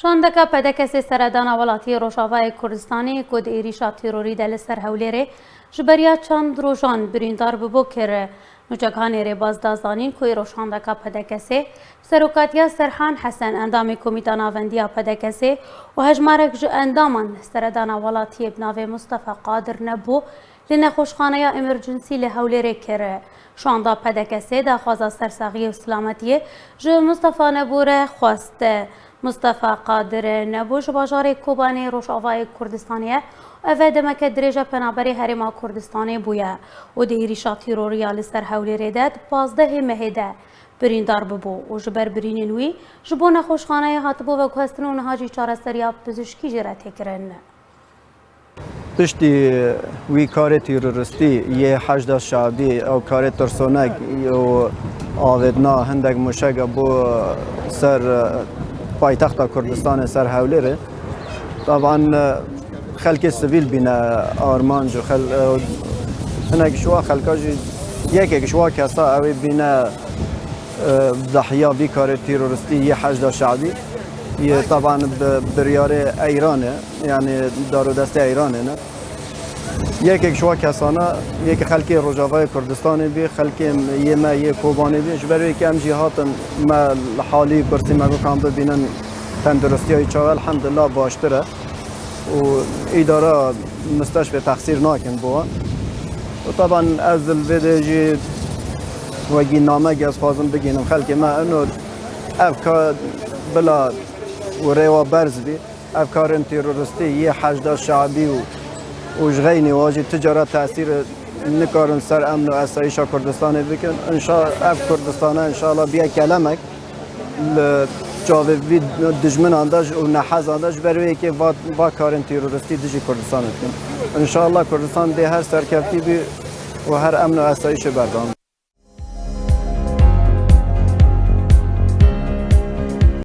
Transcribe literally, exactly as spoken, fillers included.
Şandeka P D K S'ê seredana welatiyê Rojavayê Kurdistanê ku di êrîşa terorî de li ser Hewlêrê ji beriya çend rojan birîndar bibû kir. Nûçekanê Rêbaz da zanîn ku îro şandeka P D K S'ê bi serokatiya Serhan Hesen endamê Komîta Navendiya P D K S'ê û hejmarek ji endaman seredana welatiyê bi navê Mustafa Qadir Nebû li nexweşxaneya emerjensî li Hewlêrê kir. Şanda P D K S'ê daxwaza sersaxiyê û silametiyê ji Mustafa Nebû re xwest. Mustafa Qadir Nebû ji bajarê Kobanê Rojavayê Kurdistanê ye û ev demeke dirêj e penaberê Herêma Kurdistanê bûye û di êrîşa terorî ya li ser Hewlêrê de di pazdehê mehê de birîndar bibû û ji ber birînên wî ji bo nexweşxaneyê hatibû veguhestin û niha jî çareseriya pizîşkî jê re tê kirin. Piştî wî karê teroristî yê Heşda Şabî, ew karê tirsonek û avêtina hindek mûşeke bo ser paytexta Kurdistanê, ser Hewlêrê, taban xelkê sivîl bîne armanc û xel-, hinek ji wa xelka jî, yekek ji wa kesa ew ê bîne dahya vî karê teroristî yê Heşda Şabî, yê taban bi biryarê Eyranê, yanî darodestê Eyranê ne. Yekek ji wa kesana, yekê xelkê Rojavayê Kurdistanê bî, xelkê yê me yê Kobanê bî. Ji ber wê yekê em jî hatin, me li halî kursî me got ka em bibînin tenduristiya wî çawa, elhamdulillah baştir e. Û îdara misteşfê texsîr nakin bo wan. Û taban ez li vê de jî wekî nameyek ez xwazim bigihînim xelkê me, ino ev ka bila û rêwa berz bî. Ev karên teroristî yê Heşda Şabî û, û ji xeynî wa jî ti cara tesîr nikarin ser emn û esayîşa Kurdistanê bikin. Înşa-, ev Kurdistana înşallah biye kelemek li çavê vî dijminan de û nehezan de, ji ber wê yekê va, va karên teroristî dijî Kurdistanê dikin. Înşallah Kurdistan dê her serkeftî bî û her emn û esayîşê berdewam.